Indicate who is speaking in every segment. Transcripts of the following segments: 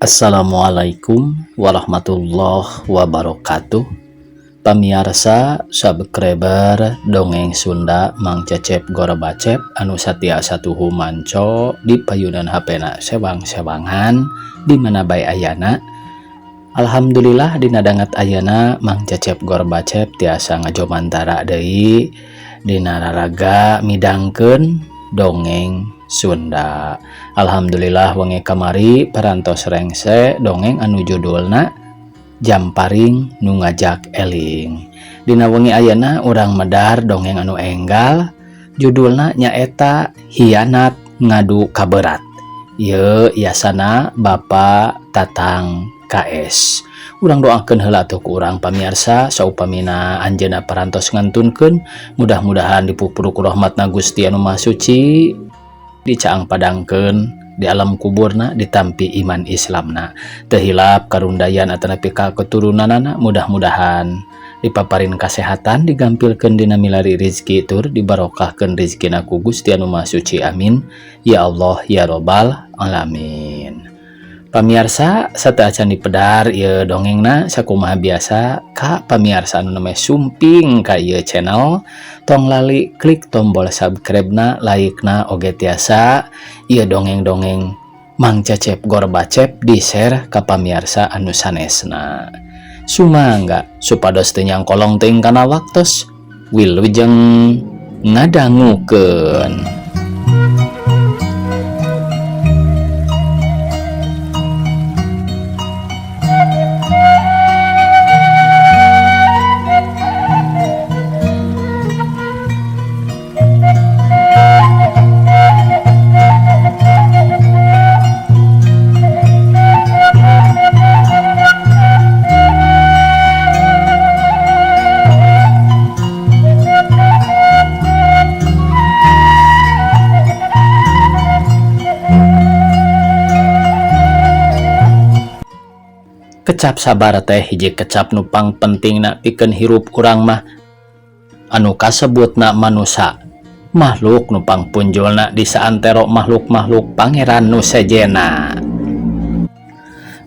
Speaker 1: Assalamualaikum warahmatullahi wabarakatuh. Pamiarsa subscriber dongeng Sunda Mang Cecep Gorbacep anu satia satuhu manco di payunan HP-na sewang-sewangan di mana bae ayana. Alhamdulillah dina danget ayana Mang Cecep Gorbacep tiasa ngajomantara deui dina raraga midangkeun dongeng Sunda. Alhamdulillah wengi kamari parantos rengse dongeng anu judulna Jamparing nu ngajak eling. Dina wengi ayana urang medar dongeng anu enggal judulna nyaeta Hianat Ngadu Kaberat. Ieu yasana Bapak Tatang KS. Urang doakeun heula atuh ku urang pamiarsa saupamina anjeunna parantos ngantunkeun, mudah-mudahan dipupuru ku rahmatna Gusti anu Maha Suci, dicaang padangkeun di alam kuburna, ditampi iman Islamna, teu hilap karundayan atanapi ka keturunanana, mudah-mudahan dipaparin kasehatan, digampilkeun dina milari rizki, tur dibarokahkeun rizkina ku Gusti anu Maha Suci. Amin ya Allah ya Robbal alamin. Pamiarsa, sateuacan dipedar ieu dongengna, sakumaha biasa ka pamiarsa anu namanya sumping ka ieu channel, tong lali klik tombol subscribe-na, like-na, oge tiasa ieu dongeng-dongeng Mang Cecep Gorbacep di-share ka pamiarsa anu sanesna. Sumangga supados teu nyangkolong teuing kana waktos, wilujeng ngadangukeun. Kecap sabar teh hiji kecap nu pangpentingna pikeun hirup urang mah anu kasebutna manusa, makhluk nu pangpunjulna di saantero makhluk-makhluk pangeran nu sejena.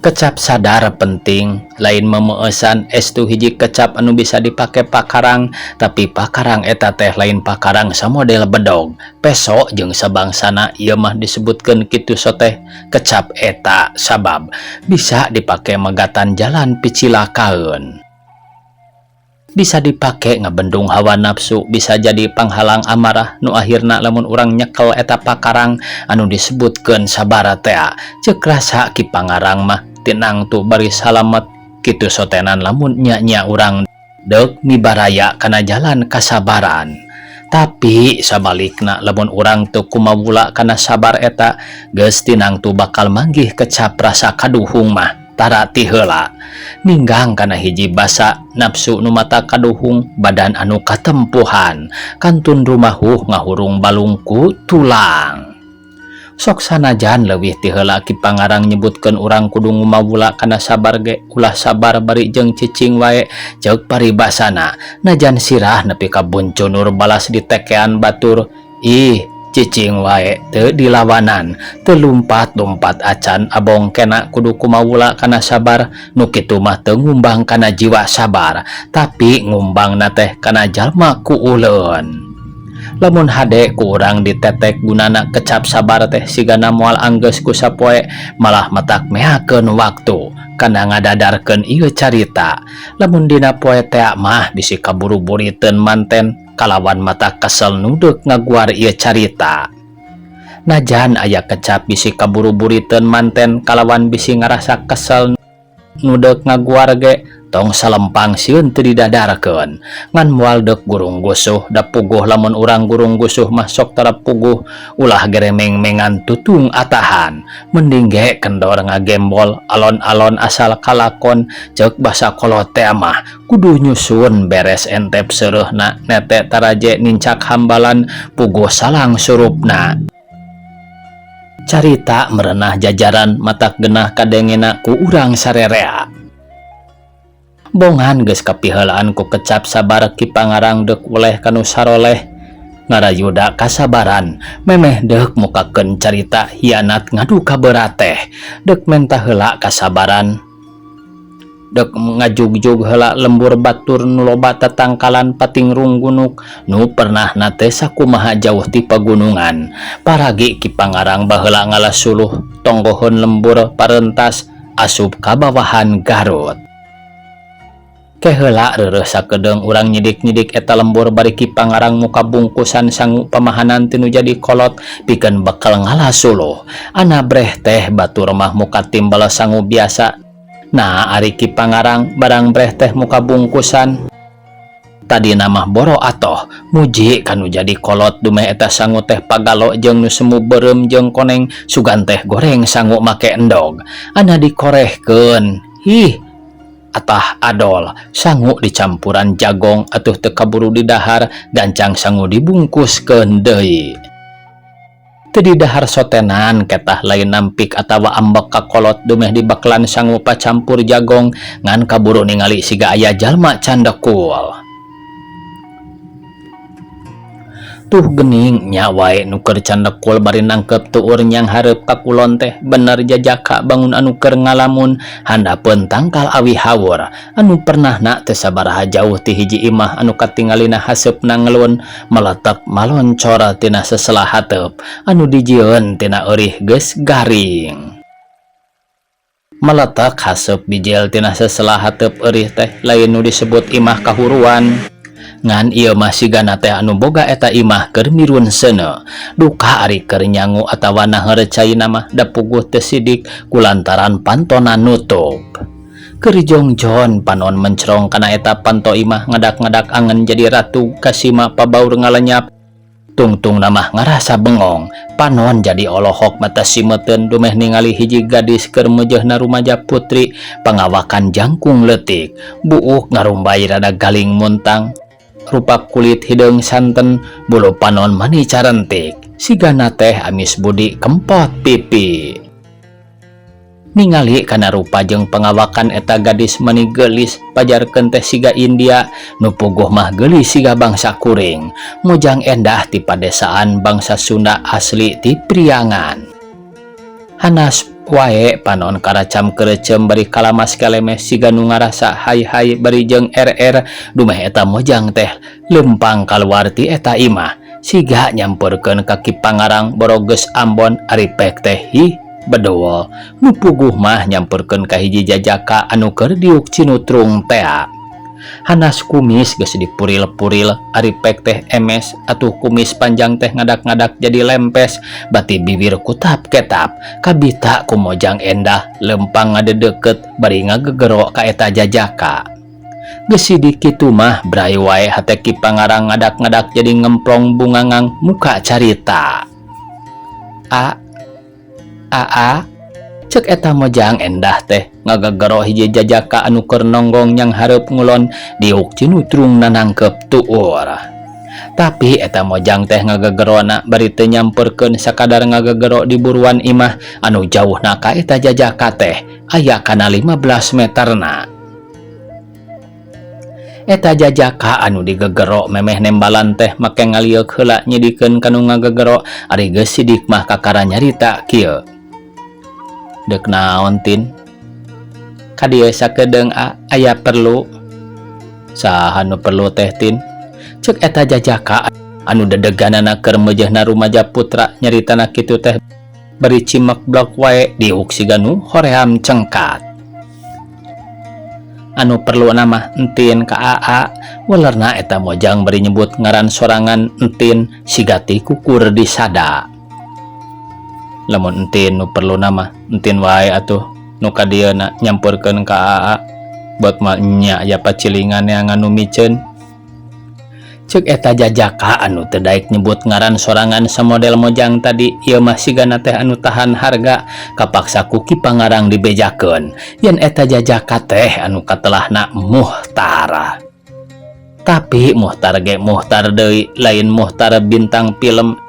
Speaker 1: Kecap sadar penting lain memeesan, estu hiji kecap anu bisa dipake pakarang, tapi pakarang eta teh lain pakarang samodel bedog, peso jeung sabangsana. Ieu mah disebutkeun kitu soteh kecap eta sabab bisa dipake megatan jalan picilakaeun, bisa dipake ngabendung hawa nafsu, bisa jadi panghalang amarah nu akhirna lamun urang nyekel eta pakarang anu disebutkeun sabara tea, ceuk rasa Ki Pangarang mah tinang tu bari salamet kitu sotenan lamun nya-nya urang deuk mibaraya kana jalan kasabaran. Tapi sabalikna lamun urang teu kumawula kana sabar eta, geus tinang tu bakal manggih kecap rasa kaduhung mah tara ti heula ninggang kana hiji basa nafsu nu mata kaduhung, badan anu katempuhan kantun rumahuh ngahurung balungku tulang. Sok sanajan leuwih ti heula Ki Pangarang nyebutkeun urang kudu ngumawula kana sabar ge ulah sabar bari jeung cicing wae. Ceuk paribasana najan sirah nepi ka buncunur balas ditekean batur, ih cicing wae teu dilawanan, teu lumpat-lumpat acan abong kena kudu kumawula kana sabar. Nu kitu mah teu ngumbang kana jiwa sabar, tapi ngumbangna teh kana jalma ku uleun. Lamun hade ku urang ditetek gunana kecap sabar teh, sigana moal anggeus ku sapoe, malah matak meakeun waktu kana ngadadarkeun ieu carita. Lamun dina poe tea mah bisi kaburu-buriteun manten kalawan mata kesel nudek ngaguar ieu carita. Najan aya kecap bisi kaburu-buriteun manten kalawan bisi ngarasa kesel nudek ngaguar ge, tong salempang sieun teu didadarkeun, ngan moal deuk gurung gusuh da puguh lamun urang gurung gusuh mah sok tara puguh. Ulah geremeng-mengan tutung atahan, mending ge kendor ngagembol alon-alon asal kalakon. Ceuk basa kolot teh mah kudu nyusun beres entep seureuhna, nete taraje nincak hambalan puguh salang surupna. Carita merenah jajaran matak genah kadengena ku urang sarerea. Bongan geus kapiheulaan ku kecap sabar Ki Pangarang deuk weleh kanu saroleh. Ngarayuda kasabaran memeh deuk mukakeun carita hianat ngadu kaberat teh deuk menta heula kasabaran dek ngajugjug heula lembur batur nu loba tatangkalan patingrung gunuk nu pernahna teh sakumaha jauh ti pagunungan. Paragi Ki Pangarang baheula ngala suluh tonggoheun lembur parentas asup ka bawahan Garut. Ke heula reureuh sakedeung urang nyidik-nyidik eta lembur bari Ki Pangarang muka bungkusan sangu pamahanan ti nu jadi kolot pikeun bekel ngala suluh. Ana breh teh batur mah muka timbel sangu biasa. Nah ari Ki Pangarang barang breh teh muka bungkusan. Tadina mah boro atoh muji ka nu jadi kolot dumeh eta sangu teh pagalo jeung nu semu beureum jeung koneng sugan teh goreng sangu make endog. Ana dikorehkeun. Hih atah adol sangu dicampuran jagong atuh teu kaburu didahar gancang sangu dibungkuskeun deui. Teu didahar sotenan ketah lain nampik atawa ambek ka kolot dumeh dibeklan sangu pacampur jagong ngan kaburu ningali siga aya jalma candekul. Tuh gening nya wae nu keur candekul bari nangkep tuur nyang hareup ka kulon teh bener jajaka bangun anu keur ngalamun handapeun tangkal awi hawur anu pernahna teu sabaraha jauh ti hiji imah anu katingalina haseupna ngelun meletek maloncor tina sesela hateup anu dijieun tina eurih geus garing. Meletek haseup bijil tina sesela hateup eurih teh lain nu disebut imah kahuruan. Ngan ieu mah sigana teh anu boga eta imah keur mirun seuneu. Duka ari keur nyangu atawa naheur caina mah da puguh teu sidik kulantaran pantona nutup. Keur jongjon panon mencrong kana eta panto imah ngadak-ngadak angen jadi ratu kasima pabaur ngalenyap. Tungtungna mah ngarasa bengong, panon jadi olohok mata simeteun dumeh ningali hiji gadis keur meujeuhna rumaja putri pangawakan jangkung leutik, buuk ngarumbay rada galing muntang, rupa kulit hideung santen, bulu panon mani carentik, sigana teh amis budi kempot pipi. Ningali kana rupa jeung pangawakan eta gadis mani geulis pajarkeun teh siga India nu puguh mah geulis siga bangsa kuring mojang endah ti padesaan bangsa Sunda asli ti Priangan. Hanas wae panon karacam kerecem bari kalamas kalemeh siga nu ngarasa hay-hay bari jeung RR dumeh eta mojang teh leumpang kaluar ti eta imah siga nyamperkeun ka Ki Pangarang borogeus Ambon ari pek teh hih bedol nu puguh mah nyamperkeun ka hiji jajaka anu keur diuk cinutrung tea. Hanas kumis geus dipuril-puril ari pek teh emes atuh kumis panjang teh ngadak-ngadak jadi lempes bati bibir kutap ketap kabita ku mojang endah lempang ngadedeket bari ngagegero ka eta jajaka. Geus sidik kitu mah bray wae hate Ki Pangarang ngadak-ngadak jadi ngemplong bungangang muka carita. A Aa cek eta mojang endah teh ngagagero hiji jajaka anu keur nonggong nyang hareup ngulon diuk cinutrung nanangkep tuur. Tapi eta mojang teh ngagagerona bari teu nyamperkeun sakadar ngagagero di buruan imah anu jauhna ka eta jajaka teh aya kana 15 meterna. Eta jajaka anu digegero memeh nembalan teh make ngalieuk heula nyidikeun ka nu ngagegero ari geus sidik mah kakara nyarita kieu. Deuk naon tin? Ka dieu sakedeung a aya perlu. Saha nu perlu teh tin? Ceuk eta jajaka anu dedeganana keur meujeuhna rumaja putra nyaritana kitu teh bari cimek blok wae diuk siga nu hoream cengkat. Anu perlu nama entin ka AA welerna eta mojang bari nyebut ngaran sorangan entin sigati kukur disada. Lamun entin nu perlu nama entin wae atuh nu ka dieu na nyampurkeun ka AA buat mah nya aya pacilingan yang anu miceun. Ceuk eta jajaka anu teu daek nyebut ngaran sorangan samodel mojang tadi ieu mah sigana teh anu tahan harga kapaksa ku Ki Pangarang dibejakeun yen eta jajaka teh anu katelahna Muhtar. Tapi Muhtar ge Muhtar deui lain Muhtar bintang film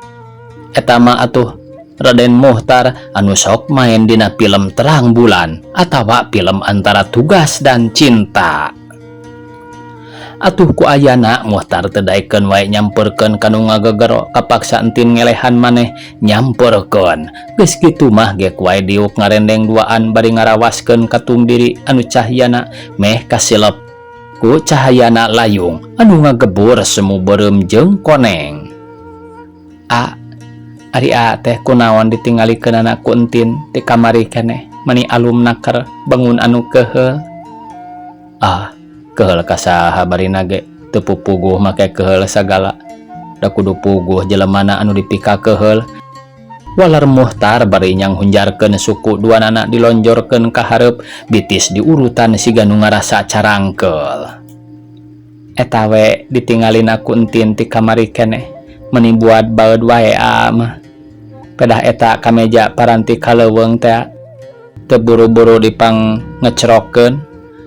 Speaker 1: eta mah atuh Raden Muhtar anu sok main dina film Terang Bulan atawa film Antara Tugas dan Cinta. Atuh ku ayana Muhtar teu daekeun wae nyamperkeun ka nu ngagegero kapaksa Entin ngelehan maneh nyamperkeun. Geus kitu mah gek wae diuk ngarendeng duaan bari ngarawaskeun katung diri anu cahyana meh kasilep ku cahayana layung anu ngagebur semu beureum jeung koneng. A Ari A teh kunaon ditinggalikeunana ku Entin ti kamari keneh mani alum naker bangun anu keuheul. Ah keuheul ka saha barina ge teu pupuguh make keuheul sagala da kudu puguh jelemana anu dipikakeuheul. Walar Muhtar bari nyanghunjarkeun suku duanana dilonjorkeun ka hareup bitis diurutan siga nu ngarasa carangkeul. Eta we ditinggalina ku Entin ti kamari keneh meni buat baeud wae aa mah. Pedah eta kameja paranti kaleuweung tea teu buru-buru dipangngecrokeun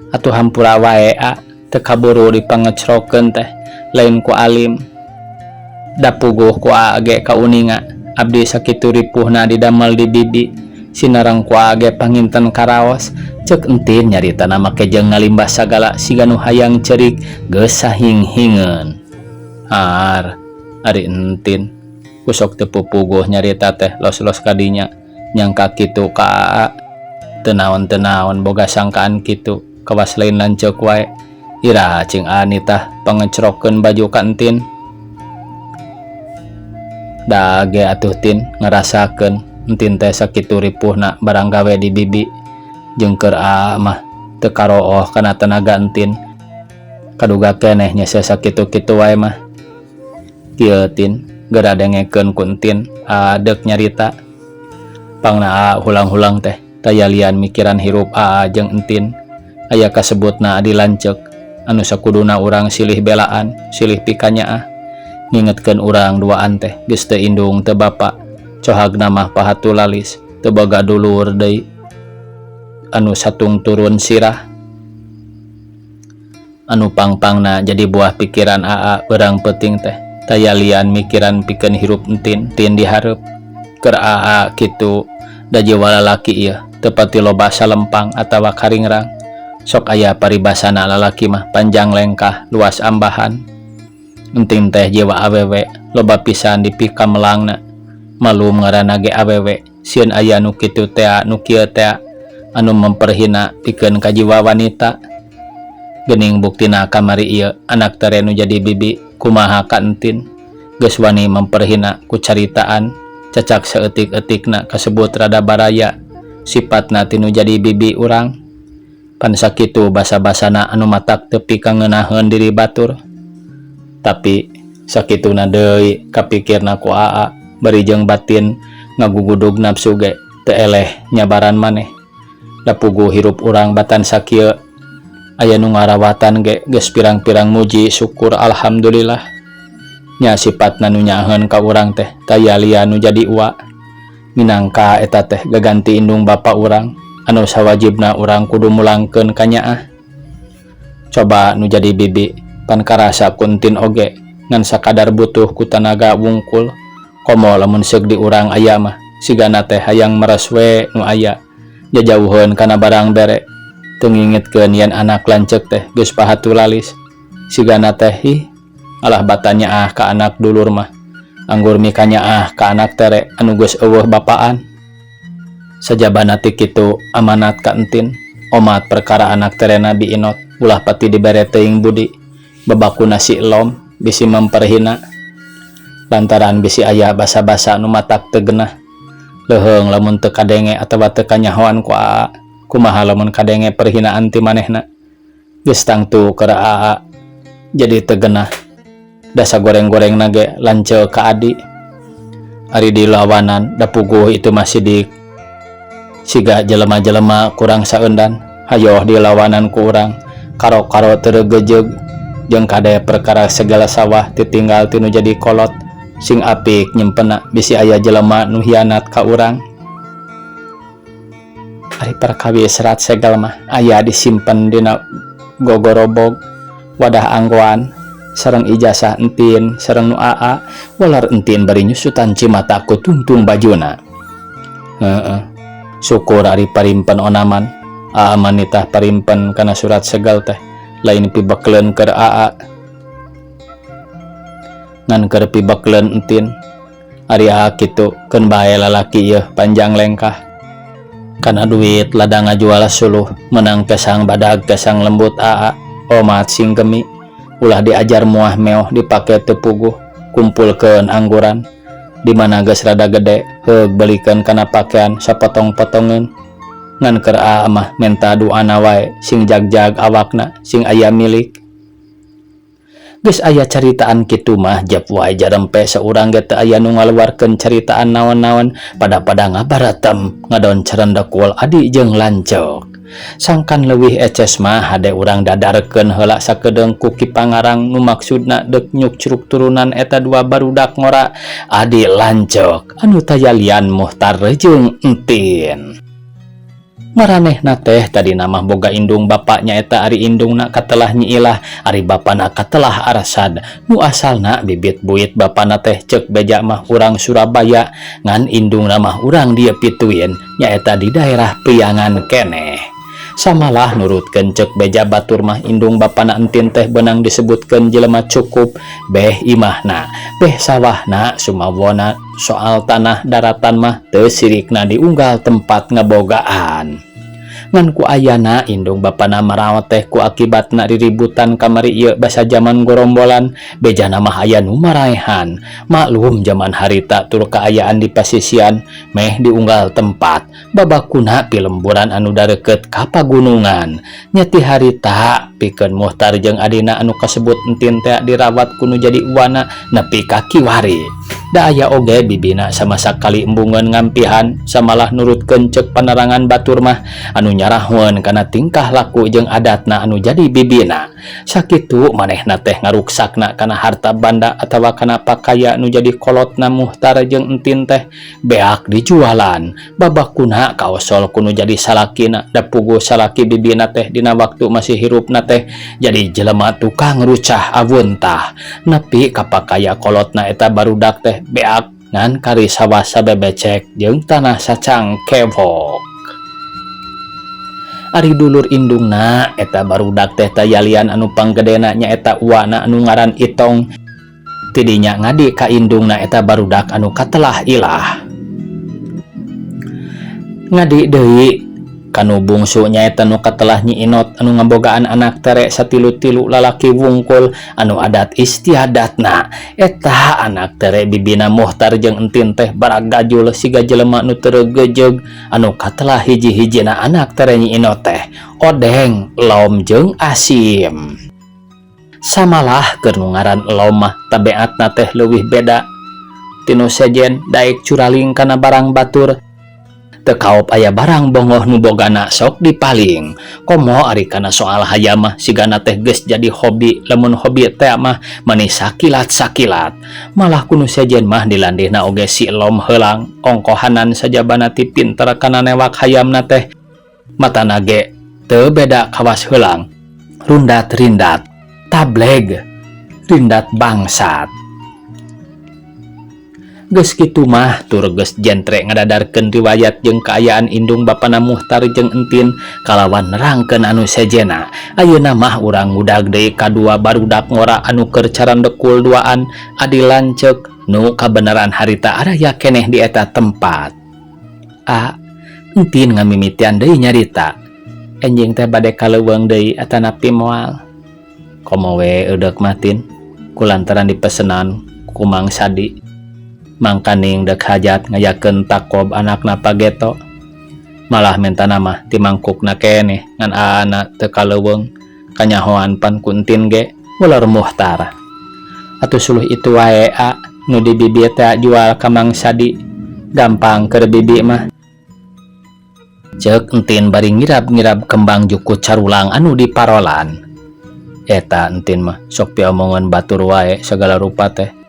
Speaker 1: atuh hampura wae a teu kaburu dipangecrokeun teh lain ku alim. Da puguh ku aa ge kauninga abdi sakitu ripuhna didamel di bibi sinareng ku aa ge panginten karaos cek Entin nyaritana make jeung ngalimbah sagala siga nu hayang ceurik geus sahing-hingeun. Ar ari Entin ku sok teu pupuguh nyarita teh los-los kadinya nyangka kitu ka aa teu naon-teu naon boga sangkaan kitu kawas lain lanceuk wae iraha cing aa nitah pangecrokeun baju ka Entin. Da ge atuh Tin ngarasakeun Entin teh sakitu ripuhna barang gawe di bibi jeung keur aa mah teu karooh kana tenaga Entin kaduga keneh nyese sakitu-kitu wae mah. Kieu Tin geura dengekeun ku Entin aa deuk nyarita pangna aa hulang-hulang teh tayalian mikiran hirup aa jeung Entin aya kasebutna adi lanceuk anu sakuduna urang silih belaan silih pikanyaah ngingetkeun urang duaan teh geus teu indung teu bapa cohagna mah pahatu lalis teu boga dulur deui anu satung turun sirah anu pang-pangna jadi buah pikiran aa beurang peuting teh tayalian mikiran pikeun hirup Entin tin dihareup keur aa kitu da jiwa lalaki ieu teu pati loba salempang atawa karingrang sok aya paribasana lalaki mah panjang lengkah luas ambahan. Entin teh jiwa awewe loba pisan dipikamelangna malum ngaranna ge awewe sieun aya nu kitu tea nu kieu tea anu memperhina pikeun ka jiwa wanita. Geuning buktina kamari ieu anak tere nu jadi bibi kumaha ka Entin geus wani memperhina ku caritaan cacak saeutik-eutikna kasebut rada baraya sipatna ti nu jadi bibi urang pan sakitu basa-basana anu matak teu pikangeunaheun diri batur. Tapi sakituna deui kapikirna ku aa bari jeung batin ngagugudug nafsu ge teu eleh nyabaran maneh da puguh hirup urang batan sakieu aya nu ngarawatan ge geus pirang-pirang muji syukur alhamdulillah nya sipatna nu nyaaheun ka urang teh taya lian nu jadi uwa minangka eta teh gaganti indung bapa urang anu sawajibna urang kudu mulangkeun ka nyaah. Coba nu jadi bibi pan karasa ku Entin oge ngan sakadar butuh ku tanaga wungkul komo lamun seug di urang aya mah sigana teh hayang meres we nu aya jajauheun kana barang bere teu ngingitkeun yen anak lanceuk teh geus pahatu lalis sigana teh ih alah batan nyaah ka anak dulur mah anggur mikanyaah ka anak tere anu geus eueuh bapaan. Sajabana ti kitu amanat ka Entin omat perkara anak terena biinot ulah pati dibere teuing budi babakuna si elom bisi memperhina lantaran bisi aya basa-basa nu matak teu genah leuheung lamun teu kadenge atawa teu kanyahoan ku aa kumaha lamun kadenge perhinaan ti manehna geus tangtu keur aa jadi teu genah da sagoreng-gorengna ge lanceuk ka adi ari dilawanan da puguh itu mah sidik siga jelema-jelema kurang saeundan hayoh dilawanan ku urang karo-karo teu regejeug jeung kade perkara segala sawah titinggal ti nu jadi kolot sing apik nyimpenna bisi aya jelema nu hianat ka urang. Ari perkawis serat segel mah aya disimpen dina gogorobog wadah anggoan sareng ijazah Entin sareng nu aa walar Entin bari nyusutan cimata ku tungtung bajuna. Heeh syukur ari parimpen onaman aa manitah parimpen kana surat segel teh Lain pibekeleun keur Aa. Ngan keur pibekeleun Entin. Ari Aa kitu keun bae lalaki ieu panjang lengkah. Kana duit ladang ngajual suluh menang kesang badag kesang lembut Aa. Omat sing gemi. Ulah diajar muah meoh dipake teu puguh. Kumpulkeun angguran. Di mana geus rada gede heug belikeun kana pakean sapotong-potongeun. Ngan keur Aa mah menta duana wae sing jagjag awakna sing aya milik. Geus aya caritaan kitu mah jep wae jarempe saurang ge teu aya nu ngaluarkeun caritaan naon-naon pada-pada ngabaretem ngadon carendekul adi jeung lanceuk. Sangkan leuwih eces mah hade urang dadarkeun heula sakedeung ku Ki Pangarang nu maksudna deuk nyukcruk turunan eta dua barudak ngora adi lanceuk anu tayalian Muhtar jeung Entin. Maranehna teh tadina mah boga indung bapa nyaeta ari indungna katelah Nyi Ilah ari bapana katelah Arsad nu asalna bibit buit bapana teh ceuk beja mah urang Surabaya ngan indungna mah urang dieu pituin nyaeta di daerah Priangan keneh. Samalah nurutkeun ceuk beja batur mah indung bapana Entin teh beunang disebutkeun jelema cukup beh imahna beh sawahna sumawona soal tanah daratan mah teu sirikna diunggal tempat ngebogaan. Ngan ku ayana indung bapana maraot teh ku akibatna riributan kamari ieu basa jaman gorombolan bejana mah aya nu maraehan. Maklum jaman harita tur kaayaan di pasisian meh diunggal tempat babakuna pilemburan anu dareukeut ka pagunungan. Nya ti harita pikeun Muhtar jeung adina anu kasebut Entin teh dirawat ku nu jadi uwana nepi ka kiwari. Da aya oge bibina sama sakali embungeun ngampihan samalah nurutkeun ceuk panerangan batur mah anu nyarahoeun kana tingkah laku jeung adatna anu jadi bibina. Sakitu manehna teh ngaruksakna kana harta banda atawa kana pakaya nu jadi kolotna Muhtar jeung Entin teh beak dijualan. Babakuna kaosol ku nu jadi salakina da puguh salaki bibina teh dina waktu masih hirupna teh jadi jelema tukang rucah avuntah. Nepi ka pakaya kolotna eta barudak teh beak ngan kari sawah sabebecek jeung tanah sacangkewok. Ari dulur indungna eta barudak teh tayalian anu panggedena nyaeta uwana anu ngaran Itong. Tidinya ngadi ka indungna eta barudak anu katelah Ilah. Ngadi deui kanu bungsu nyaeta nu katelah Nyi Inot anu ngabogaan anak tere satilu-tilu lalaki wungkul anu adat istiadatna eta anak tere bibina Muhtar jeung Entin teh baragajul siga jelema nu teu regejeug anu katelah hiji-hijina anak tere Nyi Inot teh Odeng, Lom jeung Asim. Samalah keur nu ngaran Lom mah tabeatna teh leuwih beda tinu sejen daek curaling kana barang batur. Teu kaop aya barang bongoh nu bogana sok dipaling. Komo ari kana soal hayam mah sigana teh geus jadi hobi lamun hobi teh mah mani sakilat-sakilat. Malah ku nu sejen mah dilandihna oge si Lom heulang ongkohanan sajabana ti pinter kana newak hayamna teh. Matana ge teu beda kawas heulang. Rundat-rindat, tableg, rindat bangsat. Geus kitu mah tur geus jentre ngadadarkeun riwayat jeung kaayaan indung bapana Muhtar jeung Entin kalawan nerangkeun anu sejena. Ayeuna mah urang ngudag deui kadua barudak ngora anu keur carandekul duaan adi lanceuk nu kabeneran harita araya keneh di eta tempat. A, Entin ngamimitian deui nyarita. Enjing teh bade kaleuweung deui atanapi moal. Komo we eudeuk mah Tin, kulantaran dipesenan ku Mang Sadi. Mangkaning dek hajat ngayakeun takob anakna pageto. Malah mentana mah ti mangkukna keneh ngan aana teu kaleuweung kanyahoan pan ku Entin ge ular Muhtar. Atuh suluh itu wae a nu di bibi teh jual ka Mang Sadi gampang keur bibi mah. Ceuk Entin bari ngirab-ngirab kembang juku carulang anu diparolan. Eta Entin mah sok piomongan batur wae sagala rupa teh.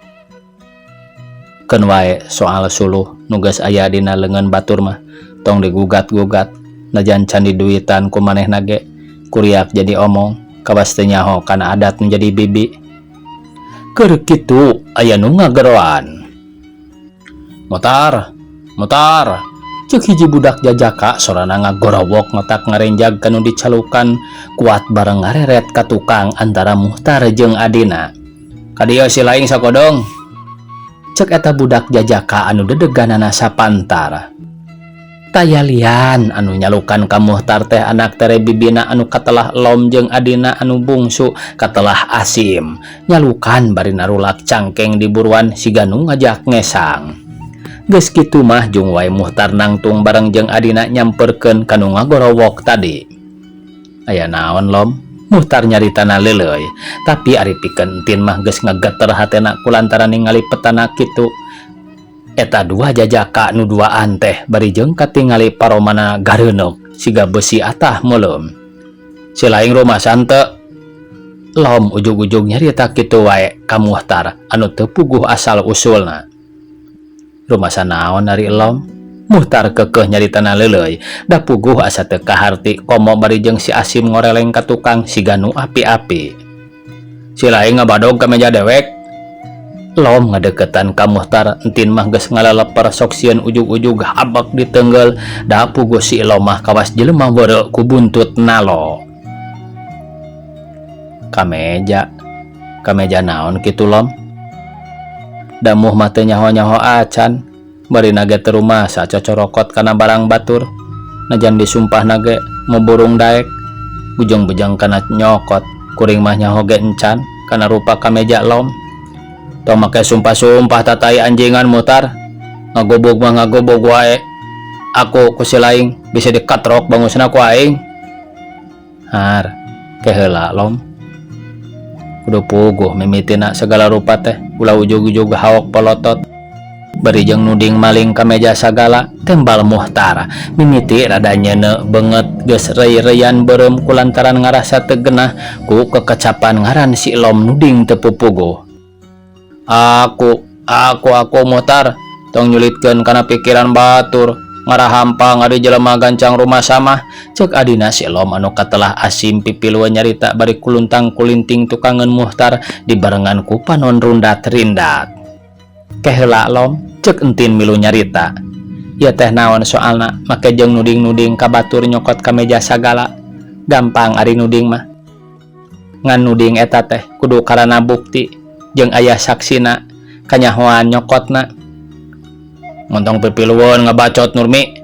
Speaker 1: Keun wae soal suluh nu geus aya dina leungeun batur mah tong digugat-gugat najan can diduitan ku manehna ge kuriak jadi omong kawas teu nyaho kana adat nu jadi bibi. Keur kitu aya nu ngageroan. Mutar, mutar. Cek hiji budak jajaka sorana ngagorowok ngotak ngarenjag kanu dicalukan kuat bareng ngareret ka tukang antara Muhtar jeung adina. Kadieu si laing sakodong. Cek eta budak jajaka anu dedeganana sapantar. Taya lian anu nyalukan ka Muhtar teh anak tere bibina anu katelah Lom jeung adina anu bungsu katelah Asim. Nyalukan bari narulak cangkeng di buruan siga nu ngajak ngesang. Geus kitu mah jung wae Muhtar nangtung bareng jeung adina nyamperkeun ka nu ngagorowok tadi. Aya naon Lom? Muhtar nyaritana leuleuy, tapi ari pikeun Entin mah geus ngageter hatena kulantaran ningali petana kitu. Eta dua jajaka nu duaan teh bari jeung katingali paromana gareunok siga besi atah meuleum. Si laing rumasan teu? Lom ujug-ujug nyarita kitu wae ka Muhtar anu teu puguh asal usulna. Rumasa naon ari Lom? Muhtar keukeuh nyaritana leuleuy, da puguh asa teu kaharti komo bari jeung si Asim ngoreleng ka tukang siga nu api-api. Si laing ngabadog ka meja dewek. Lom ngadeukeutan ka Muhtar, Entin mah geus ngaleleper sok sieun ujug-ujug habek diteunggeul, da puguh si Lom mah kawas jelema weureu ku buntut nalo. Ka meja, ka meja naon kitu Lom? Da muh mah teu nyaho-nyaho acan, barina ge teu rumasa cocorokot kana barang batur. Najan disumpahna ge muburung daek, bujeng-bujeng kana nyokot, kuring mah nyaho ge encan kana rupa ka meja Lom. Tong make sumpah-sumpah tatai anjingan Muhtar, ngagobog mah ngagobog wae. Aku ku si laing bisa dikatrok bangusna ku aing. Har, ke heula Lom. Kudu puguh mimitina segala rupa teh, ulah ujug-ujug haok polotot. Bari jeung nuding maling ka meja sagala, tembal Muhtar. Mimiti rada nyeuneu beungeut geus reuy-reuyan beureum kulantaran ngarasa teu genah ku kekecapan ngaran si Lom nuding teu pupuguh. Aku, aku, aku Muhtar, tong nyulitkeun kana pikiran batur. Ngarahampang ari jelema gancang rumasa mah, cek adina si Lom anu katelah Asim pipilueun nyarita bari kuluntang kulinting tukangeun Muhtar dibarengan ku panon rundat-rindat. Ke heula Lom, cek Entin milu nyarita. Ieu teh naon soalna make jeung nuding-nuding ka batur nyokot ka meja sagala. Gampang ari nuding mah. Ngan nuding eta teh kudu karana bukti jeung aya saksina kanyahoan nyokotna. Montong pipilueun ngabacot Nurmi.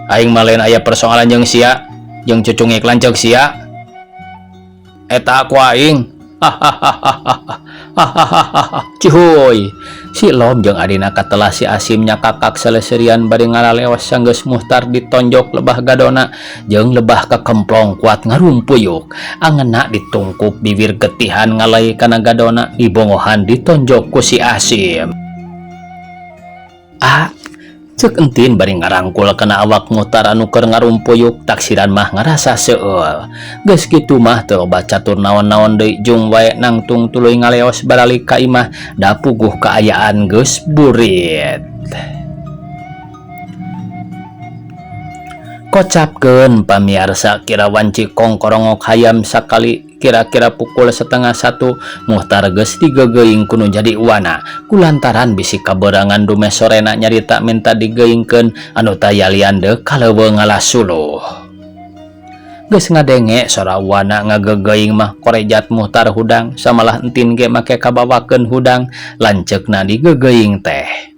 Speaker 1: Aing mah lain aya persoalan jeung sia, jeung cucungik lanceuk sia. Eta ku aing. Hahaha. Hahaha. Cihuy. Si Lom jeung adina katelah si Asim nyakakak seleuserian bari ngaraleos sanggeus Muhtar ditonjok lebah gadona jeung lebah kekemplong kuat ngarumpuyuk. Angeunna ditungkup bibir getihan ngalai kana gadona dibongohan ditonjok ku si Asim. Ah, cek Entin bari ngarangkul kana awak Muhtar anu keur ngarumpuyuk taksiran mah ngarasa seueul. Geus kitu mah teu loba catur naon-naon deui jung wae nangtung tuluy ngaleos baralik ka imah da puguh kaayaan geus burit. Kocapkeun pamiarsa kira wanci kongkorongok hayam sakali kira-kira pukul setengah satu Muhtar geus digegeuing ku nu jadi uwana kulantaran bisi kaberangan dumeh sorena nyarita minta digeuingkeun anu taya lian deuk kaleuweung ngalasuluh. Geus ngadenge sora uwana ngagegeuing mah korejat Muhtar hudang samalah Entin ge make kabawakeun hudang lanceukna digegeuing teh.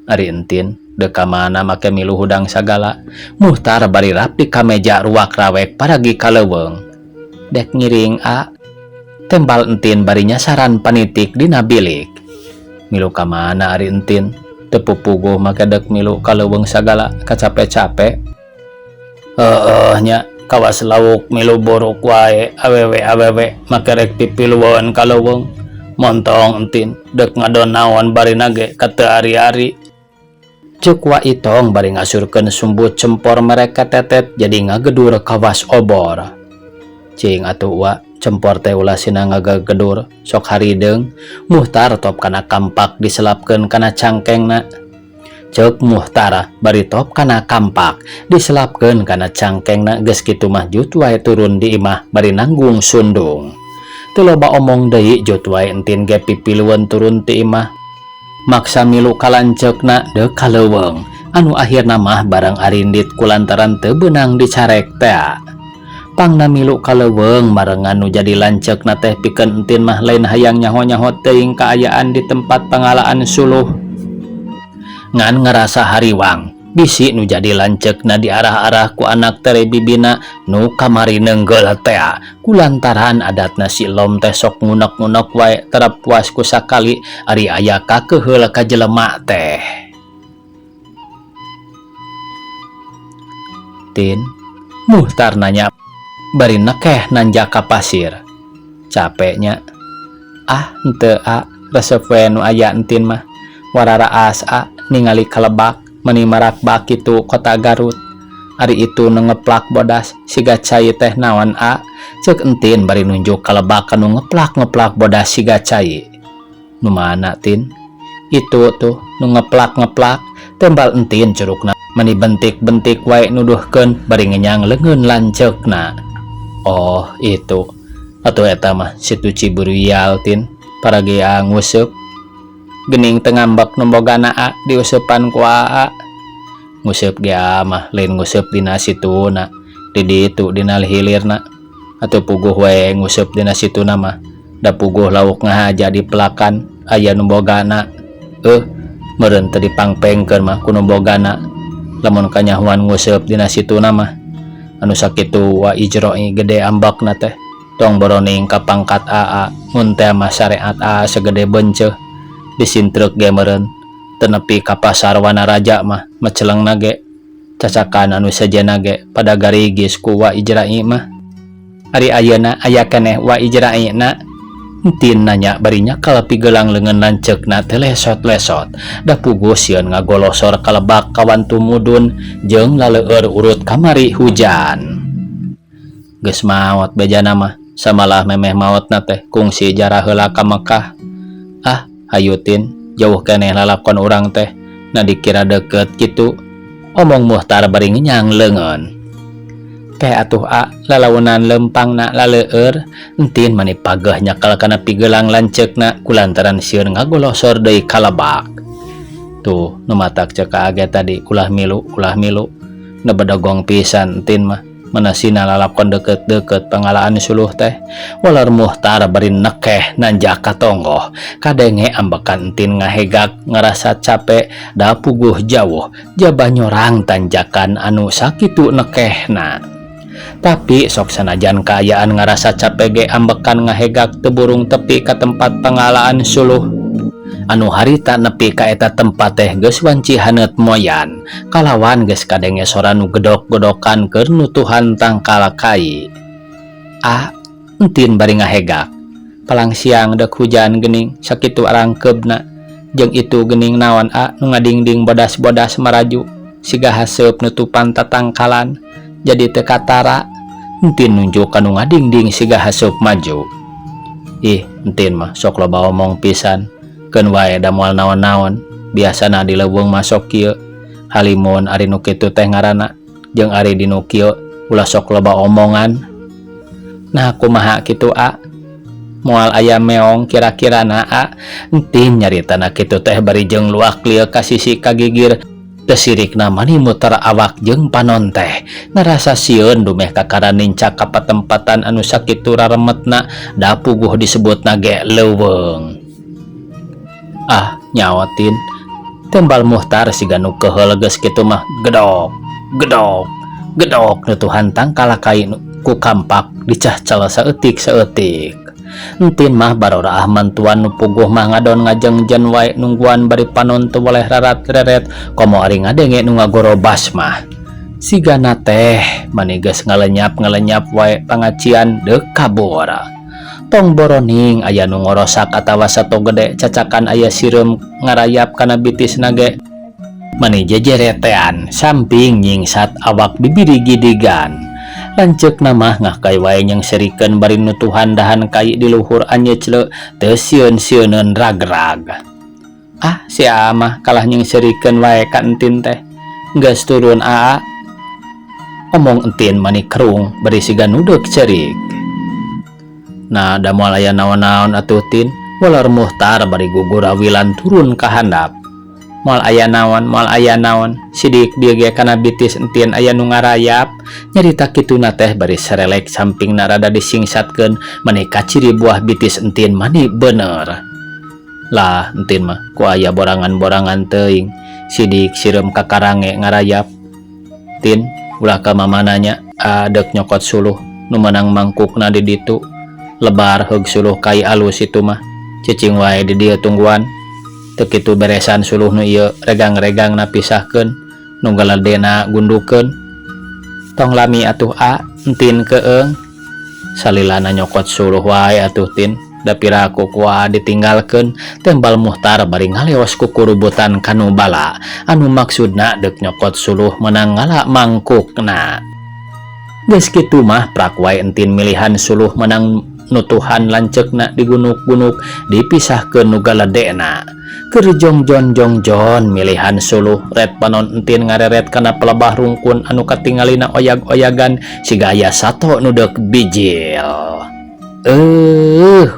Speaker 1: Ari Entin dek ka mana make milu hudang sagala. Muhtar bari rapi ka meja ruak rawek paragi ka leuweung. Dek ngiring a. Tembal Entin bari nyasaran panitik dina bilik. Milu ka mana ari Entin? Teu pupuguh make dek milu ka leuweung sagala kacape-cape. Heueuh nya kawas lauk milu buruk wae awewe-awewe make rek pipilueun ka leuweung. Montong Entin dek ngadon naon barina ge ka teu ari-ari. Ceuk Wa Itong bari ngasurkeun sumbu cempor merek ketetet jadi ngagedur kawas obor. Cing atuh Wa, cempor teh ulah sina ngagagedur, sok harideung. Muhtar top kana kampak diselapkeun kana cangkengna. Ceuk Muhtar bari top kana kampak diselapkeun kana cangkengna geus kitu mah jut wae turun di imah bari nanggung sundung. Teu loba omong deui jut wae Entin ge pipilueun turun ti imah. Maksa milu ka lanceukna deuk ka leuweung. Anu akhirna mah barang arindit kulantaran teu beunang dicarek tea. Pangna milu ka leuweung marengan nu jadi lanceukna teh pikeun entin mah lain hayang nyaho-nyaho teuing kaayaan di tempat pangalaan suluh. Ngan ngarasa hariwang bisi nu jadi lanceukna diarah-arah ku anak tere bibina nu kamari neunggeul tea kulantaran adatna si Lom teh sok ngunek-ngunek wae tara puas ku sakali ari aya kakeheul ka jelema teh. Tin, Muhtar nanya bari nekeh nanjak ka pasir. Capek nya? Ah, henteu a, resep we nu aya entin mah. Wararaas a ningali kalebak meni marakbak kitu kota Garut. Ari itu nu ngeplak bodas siga cai teh naon a? Ceuk entin bari nunjuk kalebak anu ngeplak-ngeplak bodas siga cai. Nu mana tin? Itu tuh nu ngeplak-ngeplak, tembal entin curukna meni bentik-bentik wae nuduhkeun bari ngenyang leungeun lanceukna. Oh, itu. Atuh eta mah situ Ciburial tin, paragea nguseup. Geuning teu ngambek nu bogana a diuseupan ku aa. Nguseup ge aa mah lain nguseup dina situna, di ditu dina hilirna. Atuh puguh we nguseup dina situna mah, da puguh lauk ngahaja di pelakan aya nu bogana. Euh, meureun teu dipangpengkeun mah ku nu bogana lamun kanyahoan nguseup dina situna mah. Anu sakitu wa ijro'i gede ambekna teh, tong boroning ka pangkat aa mun teh mah syariat aa segede benceuh. Disintreuk ge meureun teu nepi ka pasar Wanaraja mah mecelengna ge cacakan anu sejenna ge pada garigis ku wa ijra'i mah. Ari ayeuna aya keneh wa ijra'i na? Entin nanya bari nyakal pigelang leungeun lanceukna teh lesot-lesot da puguh sieun ngagolosor ka lebak kawantu mudun jeung laleueur urut kamari hujan. Geus maot bejana mah samalah memeh maotna teh kungsi jarah heula ka Mekah. Ah, hayu tin, jauh keneh lalakon urang teh, na dikira deukeut kitu, omong Muhtar bari ngenyang leungeun. Teh atuh a lalaunan lempangna laleueur, entin mani pageh nyakal kana pigelang lanceukna kulantaran sieun ngagolosor deui ka lebak. Tuh, nu matak ceuk ka age tadi ulah milu, ulah milu. Nu bedogong pisan entin mah, manasina lalakon deukeut-deukeut pangalaan suluh teh. Walar Muhtar bari nekeh nanjak ka tonggoh, kadenge ambekan entin ngahegak ngarasa cape da puguh jauh jaba nyorang tanjakan anu sakitu nekehna. Tapi sok sanajan kaayaan ngarasa cape ge ambekan ngahegak teu burung tepi ka tempat pangalaan suluh. Anu harita nepi ka eta tempat teh geus wanci haneut moyan, kalawan geus kadenge sora nu gedok-gedokan keur nutuhan tangkal kai. Ah, entin bari ngahegak. Palang siang deuk hujan geuning sakitu arangkeubna. Jeung itu geuning naon a nu ngadingding bodas-bodas maraju siga haseup nutupan tatangkalan. Jadi teu katara, entin nunjuk ka nu ngadingding siga haseup maju. Ih, entin mah sok loba omong pisan. Keun wae da moal naon-naon, biasana di leuweung mah sok kieu. Halimun ari nu kitu teh ngaranna, jeung ari di nu kieu ulah sok loba omongan. Nah kumaha kitu a? Moal aya meong kira-kirana a? Entin nyaritana kitu teh bari jeung luak lieu ka sisi kagigir. Teu sirikna mani muter awak jeung panon teh ngarasa sieun dumeh kakara nincak ka patempatan anu sakitu raremetna da puguh disebutna ge leuweung. Ah, nyaotin. Tembal Muhtar siga nu keuheul geus kitu mah gedok, gedok, gedok nutuhan tangkal kai ku kampak dicahcel saeutik-saeutik. Entin mah baroraah mantuan nu puguh mah ngadon ngajengjen wae nungguan bari panon teu boleh rarat-reret komo ari ngadenge nu ngagorobas mah. Sigana teh mani geus ngalenyap-ngalenyap wae pangacian deuk kabur. Tong boroning aya nu ngorosak atawa sato gede cacakan aya sireum ngarayap kana bitisna ge. Mani jejeretean samping nyingsat awak bibiri gidigan. Lanceukna mah ngahkai wae nyengserikeun bari nutuhan dahan kai di luhur anyecle teu sieun-sieuneun ragrag. Ah, si aa mah kalah nyengserikeun wae ka entin teh. Geus turun aa. Omong entin mani kerung bari siga nudeuk ceurik. Nah, da moal aya naon-naon atuh tin, walar Muhtar bari gugurawilan turun ka handap. Moal aya naon, moal aya naon. Sidik bieu ge kana bitis entin aya nu ngarayap. Nyarita kituna teh bari serelek sampingna rada disingsatkeun mani kaciri buah bitis entin mani bener. Lah entin mah ku aya borangan-borangan teuing. Sidik sireum ka karange ngarayap. Tin, ulah ka mamana nya, deuk nyokot suluh nu meunang mangkukna di ditu. Lebar heug suluh kai alus itu mah. Cicing wae di dieu tungguan. Teu kitu beresan suluh nu ieu regang-regangna pisahkeun nu galedena gundukeun. Tong lami atuh a, entin keung. Salilana nyokot suluh wae atuh tin. Da piraku ku aa ditinggalkeun tembal Muhtar bari ngaleos ku kurubutan kanu bala anu maksudna deuk nyokot suluh meunang ngala mangkukna. Geus kitu mah prak wae entin milihan suluh meunang nutuhan lanceukna digunuk-gunuk dipisahkeun nu galedena. Keur jongjon jongjon milihan suluh ret panon entin ngareret kana pelebah rungkun anu katingalina oyag-oyagan siga aya sato nu deuk bijil.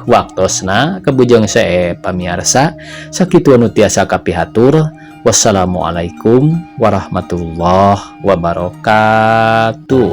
Speaker 1: Waktosna kabujeng seep pamiarsa sakitu anu tiasa kapihatur. Wassalamualaikum warahmatullahi wabarakatuh.